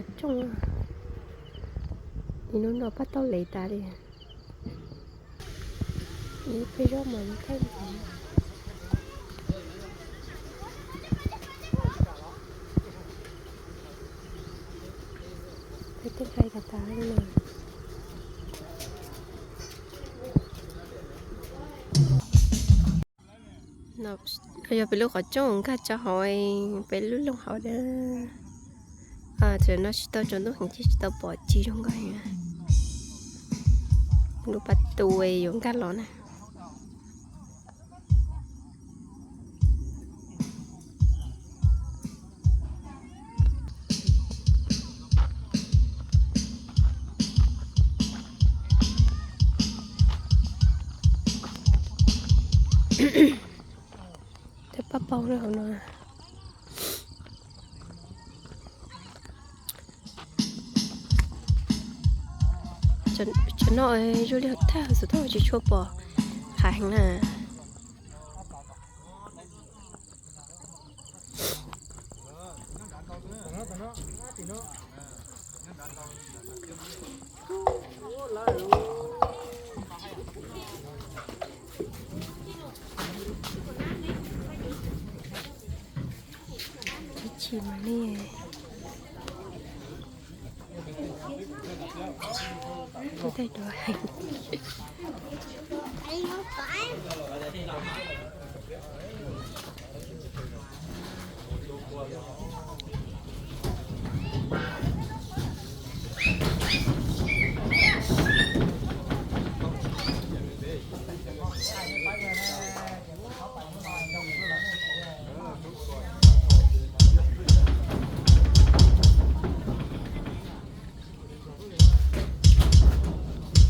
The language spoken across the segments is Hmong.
Tsooj, ib hnub no pab tau lev tas li. Ib peb zaub mas thaij ntxiv. Peb tej nqaij tas tas li no. No yog peb lub qhov rooj nkag rau hauv peb lub looj hauv na. Tam no tsis tau tsaus ntuj heev ces tsis tau pom tsis zoo nkauj heev. Lub pas tu yuav nkag los na. Tej paj paug hauv no. Cov no zoo li thaj xov tooj tsis tshua pom qhov heev na. Ib chim mas nej, tej duav heev.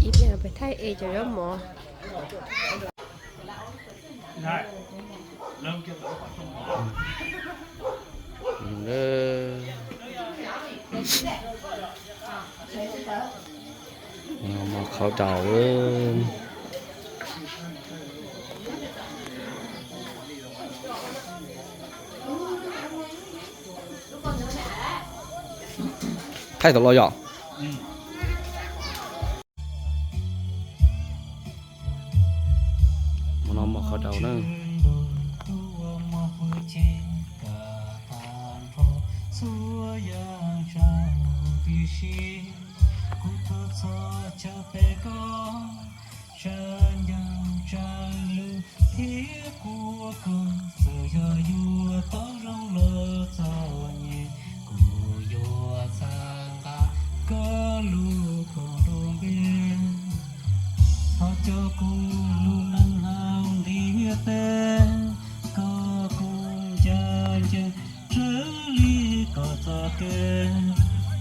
Ib pliag peb thaij es cov zaub mov. Mos qhauv daus. Thaij tau los yom? Mos no mos qhauv daus na. Tsa ncaag tsa lug thiab kuv koom, txawm yog yuav tau zoo los txom nyem, kuv yuav txhawb nqa koj lub koom nrog npe. Thov coj kuv lub neej hauv ntiaj teb, koj kuv ncaim ncees raws li koj txoj kev.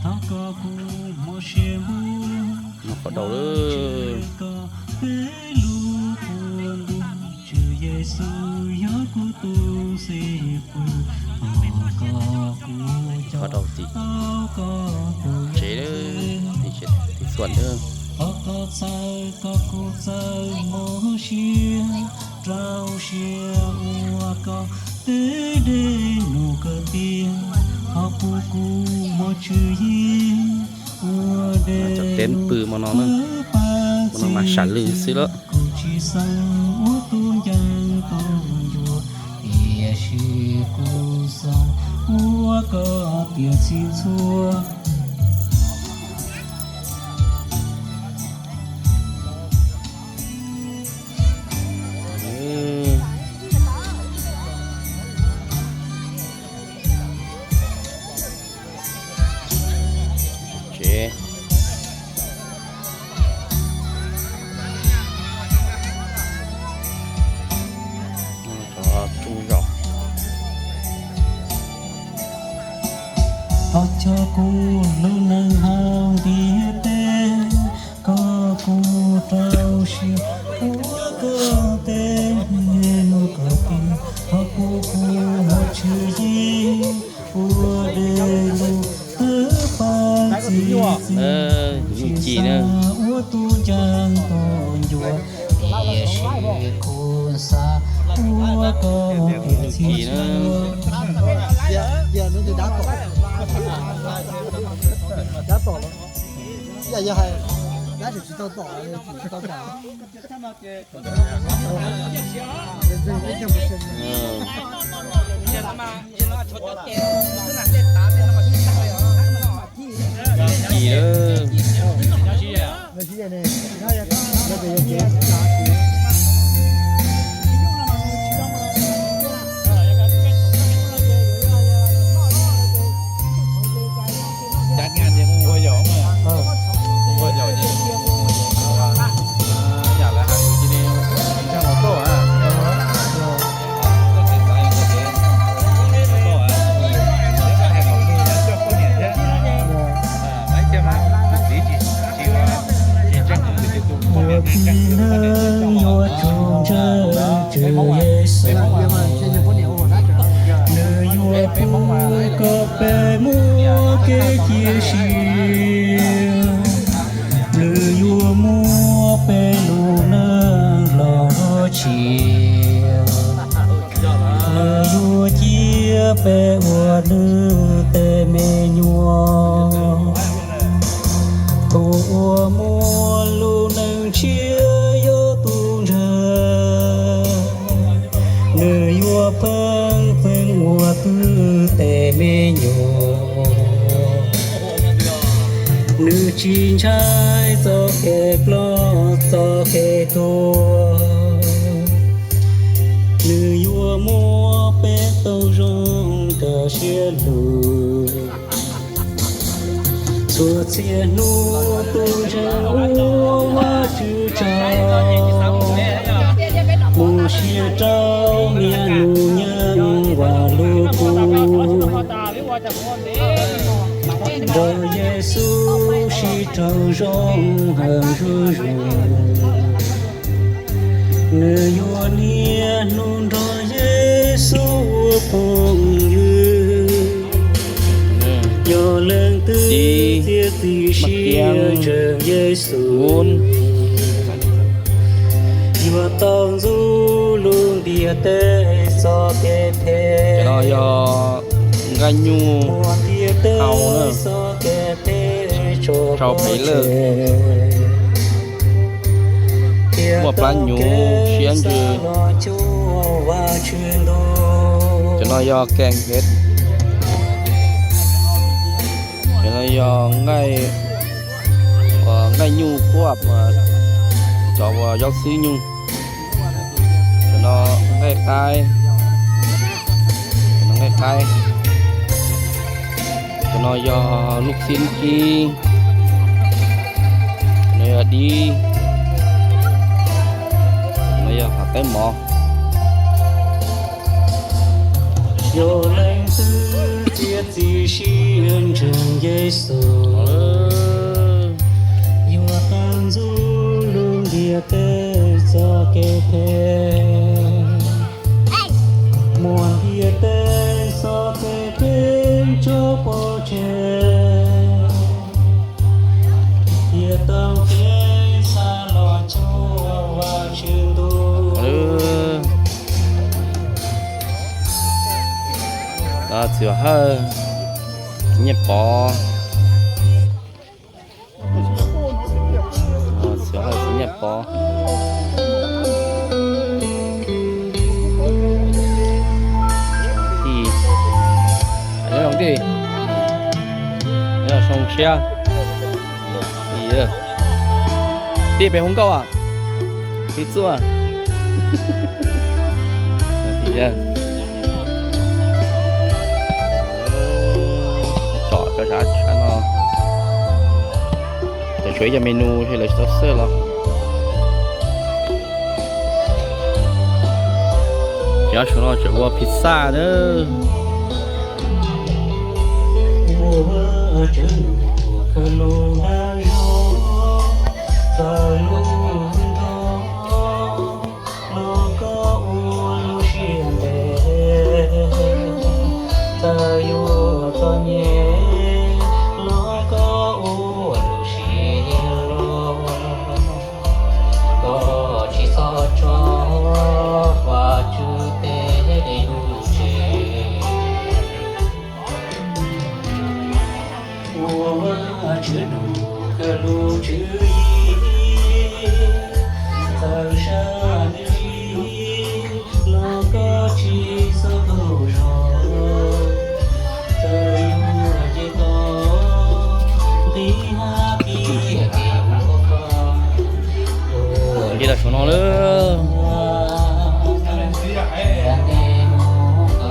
Thov koj kuv muaj siab npuab, no qhov daus lawm, koj peb lub qhov ntuj, Tswv Yexus yog kuv tus xib fwb. Thov koj kuv coj tau koj tus tsev, tus txuas ntawd. Thov koj txhawb koj kuv txawj mob siab, rau siab ua koj tej dej num kawm tiag. Thov kuv kuv muaj tswv yim ua dej num pab txhij, kuv tsis xav ua tub ncaag tub ncua, tiam sis kuv xav ua koj tiam txhij ntxhua. Tsev. Thov coj kuv lub neej hauv ntiaj teb, koj kuv rau siab ua koj tej dej num kawm tiag. Thov kuv kuv muaj tswv yim ua dej num tawb pab txhij, tsis xav ua tub ncaag tub ncua, tiam sis kuv xav ua koj tiam txhij ntxhua. Cab tom los, yam yog hais, dab tsis tsis tau tom, tsis tau tom. Ib Ua tib neeg yuav tsum ntseeg Tswv Yexus, nws yuav pub kom peb muaj kev cia siab, nws yuav muab peb lub neej los dua tshiab, nws yuav cia peb ua nws tej me nyuam. Tus uas muaj lub neej tshiab yog tus ntseeg, nws yuav pheej pheej ua Nws tej me nyuam. Nws tsis ntshai txoj kev ploj txoj kev tuag, nws yuav muab peb tau zoo rau siab lug. Txhua txhia hnub tus ntseeg ua Vajtswv tsaug, muaj siab rau niaj hnub nyeem Vajluskub. Nrog Yexus sib raug zoo heev zuj zus, nws yuav niaj hnub nrog Yexus ua phooj ywg. Yog leej twg txiav txim siab ntseeg Yexus, yuav tau ntxub lub ntiaj teb txoj kev phem. Ntiaj teb txoj kev phem tso pov tseg, thiaj tau kev xa los cuag Vajtswv ntuj. Cov no yog kees, cov no yog nqaij, nqaij nyuj kuab, cov uas zaub xwb nyuj. Cov no nqaij qaib, cov no nqaij qaib. Cov no yog lub xib kib, cov no yog dib, cov no yog qhov teeb mov. Yog leej twg txiav txim siab ntseeg Yexus, yuav tau ntxub lub ntiaj teb txoj kev phem, muab ntiaj teb txoj kev phem tso pov tseg, thiaj tau kev xa los cuag Vajtswv ntuj. Txiv Hawj, txiv Nyiaj Pov. Txiv Hawj, txiv Nyiaj Pov. Tij, nyob zoo tij, nyob zoo siab. Tij, peb hu nkauj, tij Txuaj. Tsom cov sav no, cov tshuav ib co menu es lawv tsis tau xawj los. Cov sav no tseem ua pizza na. Los koj ua lub siab ntev, txawm yuav txom nyem los koj ua lub siab loj, koj tsis txhob tso Vajtswv tej lus tseg. Ua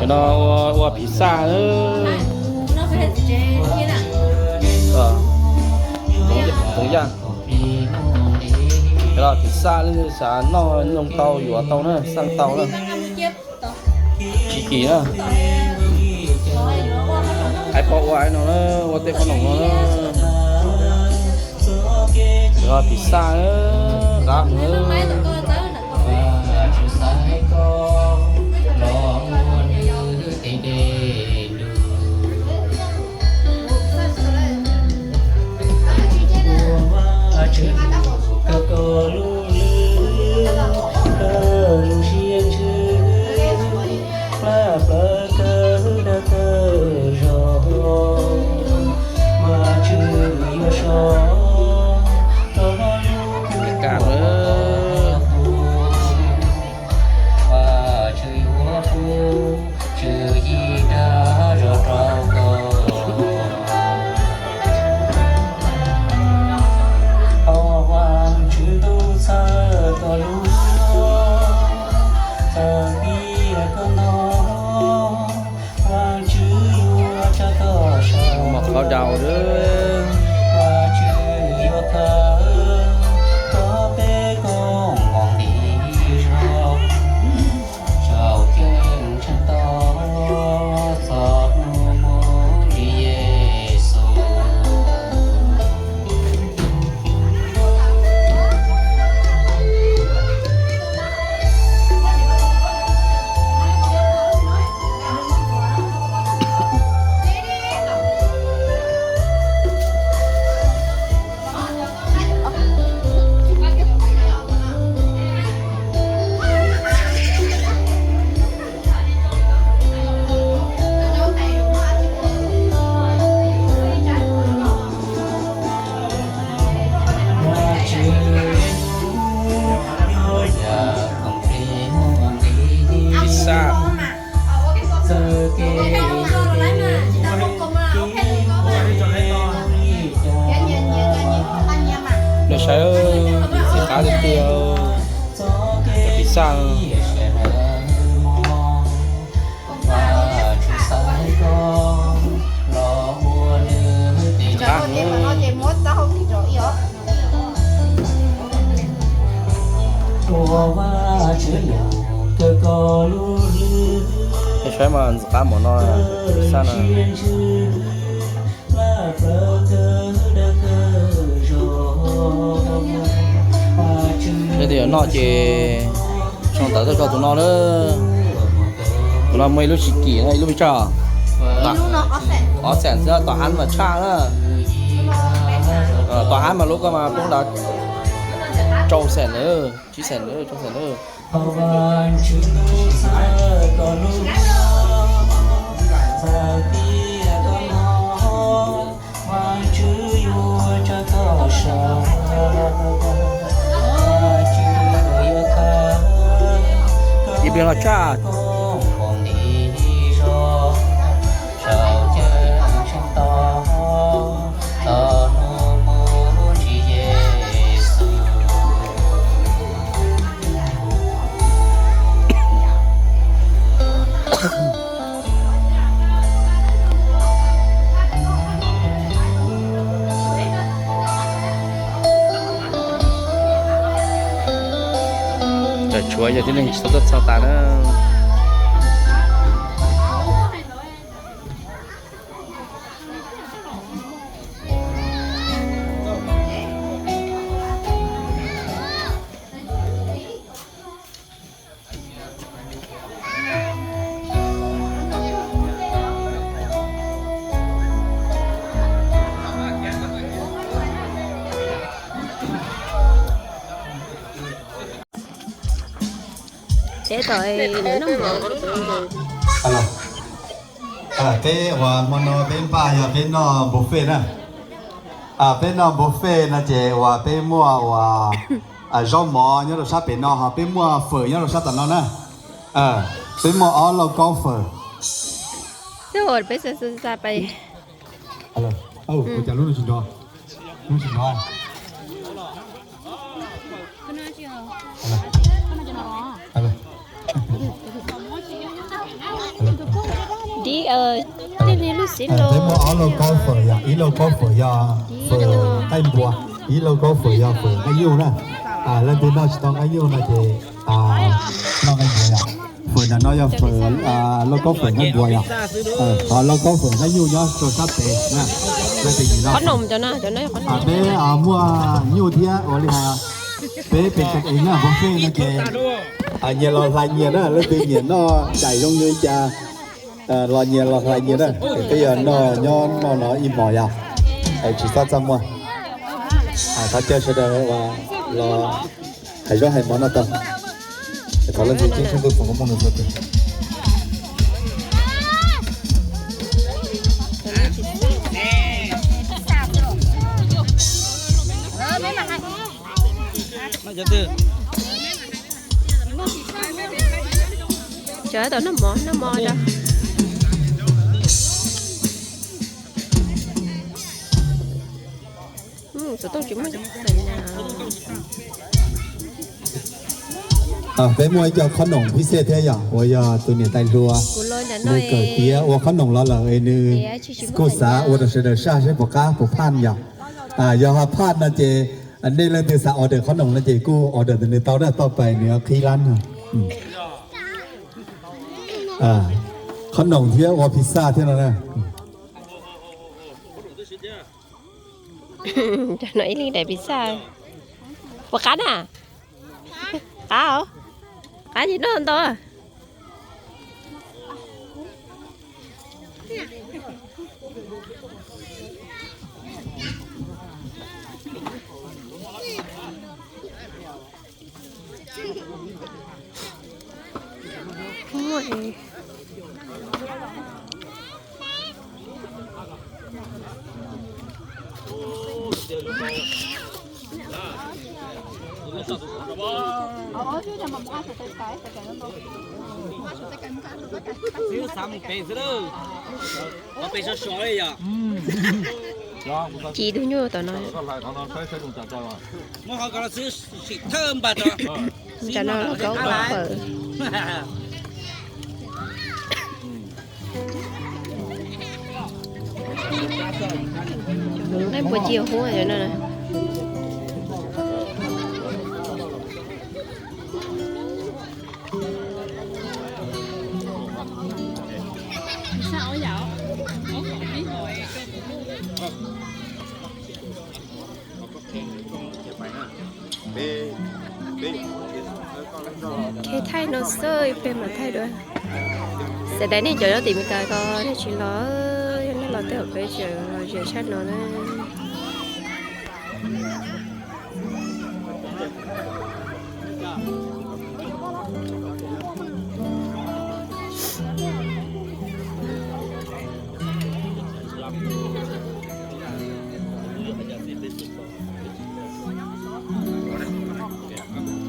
No ua, ua phiv xaj na. Txoov yaj, cov los phiv xaj xav noj, nyoog tau yuav tau na, xaj tau na. Tsis kim na. Hais pom ua no na, ua tej qhob noom no na. Cov los phiv xaj na, qab heev. Mos qhov daus lawm. Pizza. Nws saib ntxim qab tiag tiag, cov pizza. Saib mas ntxim qab mov no, pizza no. Yog tias yuav noj ces sau ntawv tuaj rau tus no na. Tus no muaj ib lub tsis kim na, ib lub pes tsawg? Ob xees xwb, tom hab mas tshaj na. Tom hab mas lub ko mas poob ntawd rau xees na, tsib xees na, rau xees na. Ib pliag los tshaj. Cov tshuav yog tib neeg tsis tau tuaj txog tas na. Peb uas hmo no peb npaj yog peb noj buffet na. Peb noj buffet no ces uas peb muaj uas zaub mov nyob rau sab pem no, ho peb muaj fawm nyob rau sab tom no na. Peb muaj ob lauj kaub fawm. Peb xa xa pais. Ua cas lub no tsis nrov? Lub no tsis nrov. Ib, ib lub xib los. Peb muaj ob lauj kaub fawm yom, ib lauj kaub fawm yog fawm nqaij npua, ib lauj kaub fawm yog fawm nqaij nyuj na. Leej twg noj tsis tau nqaij nyuj no ces noj nqaij npua yom. Fawm ntawm no yog fawm, lauj kaub fawm nqaij npua yom. Ho lauj kaub fawm nqaij nyuj nyob rau sab pem na. Leej twg noj, peb muaj nyuj thiab ua li hais. Peb pem kas es na, buffet no ces nyias los hlais nyias na, leej twg nyiam noj cais zoo li cas los nyias los hlais nyias na. Peb yog noj nyob noj no ib hmos yom, tsis txhob txaj muag. Thov caw sawv daws los hais zaub hais mov noj tau. Thov leej twg ceeb tsheej tuaj foom koob hmoov rau txhua tus. Cov tau noj mov, noj mov da. Xov tooj tsis muaj. Peb muaj ib co qhob noom phib xej thiab yom, uas yog tus niam tais hluas nws kawm tiav ua qhob noom los lawm es nws kuj xav ua rau sawv daws saj seb puas qab puas phaj yom. Yog ho phaj no ces nej leej twg xav order qhob noom no ces kuj order ntawm nws tau na, toj pais nws qhib lab no. Qhob noom thiab ua pizza thiab no na. Cov no ib leeg daim pizza. Puas qab na? Qab os. Qab ces noj ntau. Xav mus pem xwb lawm. Ci dub nyuj tom no. Tam no los kaub fawm. Nqaij npua ci huab no. Thaij no xwb, ib pliag mam thaij dua. Sawv daws nej cov nyob tim Meskas ko nej tsis los, yog nej los tej zaum peb tseem los zem tshaj no na.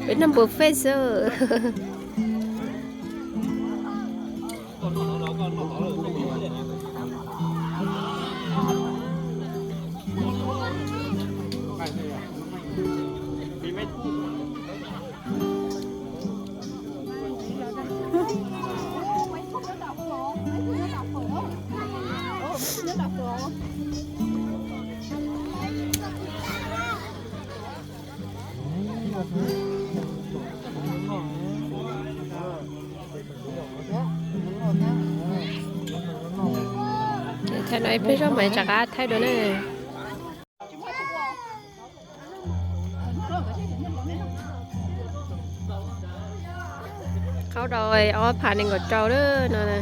Peb noj buffet xwb. Thaij no ib pliag zog mas rov qab thaij dua na. Qhaub rau ob phav nees nkaum rau lawm no.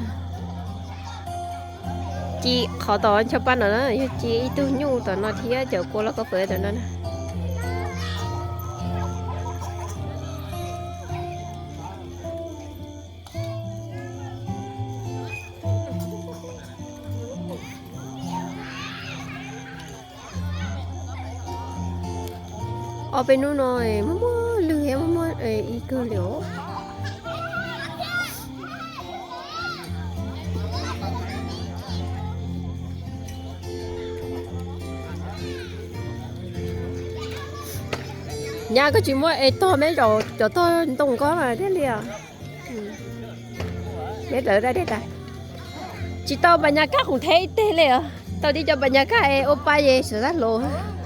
Ci qhov tom ncho paj no na, yog ci ib tug nyuj tom no thiab cov kua lauj kaub fawm tom no na. Ob peb hnub no muaj muaj lwg thiab muaj muaj ib kawg li os. Nyab koj tsis muab es tog meb zaum cov tog ntoo nkob mas thiaj li os. Meb dawv dab dej tas. Tsis tau pas nyas kab khoom theb ib teg li os. Tau tib co pas nyas kab es ua pa es xyov xav hluas.